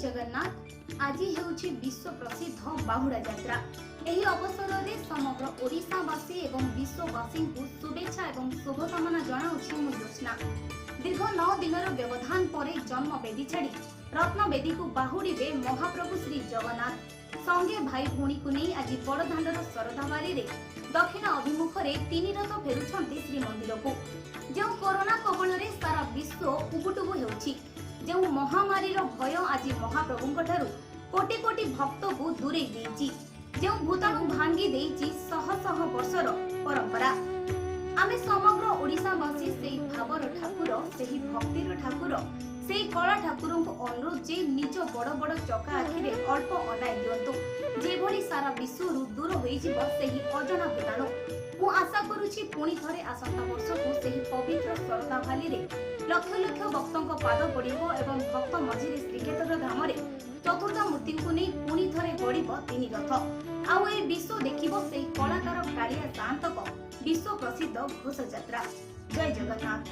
ଜଗନ୍ନାଥ। ଆଜି ହେଉଛି ବିଶ୍ୱ ପ୍ରସିଦ୍ଧ ବାହୁଡ଼ା ଯାତ୍ରା। ଏହି ଅବସରରେ ସମଗ୍ର ଓଡ଼ିଶାବାସୀ ଏବଂ ବିଶ୍ୱବାସୀଙ୍କୁ ଶୁଭେଚ୍ଛା ଏବଂ ଶୁଭକାମନା ଜଣାଉଛି ମୁଁ ଜ୍ୟୋତ୍ସ୍ନା। ଦୀର୍ଘ 9 ଦିନର ବ୍ୟବଧାନ ପରେ ଜନ୍ମବେଦୀ ଛାଡ଼ି ରତ୍ନବେଦୀକୁ ବାହୁଡ଼ିବେ ମହାପ୍ରଭୁ ଶ୍ରୀ ଜଗନ୍ନାଥ। ସଙ୍ଗେ ଭାଇ ଭଉଣୀକୁ ନେଇ ଆଜି ବଡ଼ଦାଣ୍ଡର ଶରଧାବାଲିରେ ଦକ୍ଷିଣ ଅଭିମୁଖରେ ତିନି ରଥ ଫେରୁଛନ୍ତି ଶ୍ରୀମନ୍ଦିରକୁ। ଯେଉଁ କରୋନା କବଳରେ ସାରା ବିଶ୍ୱ ଉବୁଟୁବୁ ହେଉଛି, ଯେଉଁ ମହାମାରୀର ଭୟ ଆଜି ମହାପ୍ରଭୁଙ୍କ ଠାରୁ କୋଟି କୋଟି ଭକ୍ତକୁ ଦୂରେଇ ଦେଇଛି, ଯେଉଁ ଭୂତାଣୁ ଭାଙ୍ଗି ଦେଇଛି ଶହ ଶହ ବର୍ଷର ପରମ୍ପରା, ଆମେ ସମଗ୍ର ଓଡ଼ିଶାବାସୀ ସେଇ ଭାବର ଠାକୁର, ସେହି ଭକ୍ତିର ଠାକୁର, ସେଇ କଳା ଠାକୁରଙ୍କୁ ଅନୁରୋଧ ଯେ ନିଜ ବଡ଼ ବଡ଼ ଚକା ଆଖିରେ ଅଳ୍ପ ଅନାଇ ଦିଅନ୍ତୁ, ଯେଭଳି ସାରା ବିଶ୍ୱରୁ ଦୂର ହୋଇଯିବ ସେହି ଅଜଣା ଭୂତାଣୁ। ମୁଁ ଆଶା କରୁଛି ପୁଣି ଥରେ ଆସନ୍ତା ବର୍ଷକୁ ସେହି ପବିତ୍ର ଶରଧା ଭାଲିରେ ଲକ୍ଷ ଲକ୍ଷ ଭକ୍ତଙ୍କ ପାଦ ପଡ଼ିବ ଏବଂ ଭକ୍ତ ମଝିରେ ଶ୍ରୀକ୍ଷେତ୍ର ଧାମରେ ଚତୁର୍ଦ୍ଧା ମୂର୍ତ୍ତିଙ୍କୁ ନେଇ ପୁଣି ଥରେ ଗଡ଼ିବ ତିନି ରଥ, ଆଉ ଏ ବିଶ୍ୱ ଦେଖିବ ସେହି କଳାକାର କାଳିଆ ସାଆନ୍ତଙ୍କ ବିଶ୍ୱ ପ୍ରସିଦ୍ଧ ଘୋଷଯାତ୍ରା। ଜୟ ଜଗନ୍ନାଥ।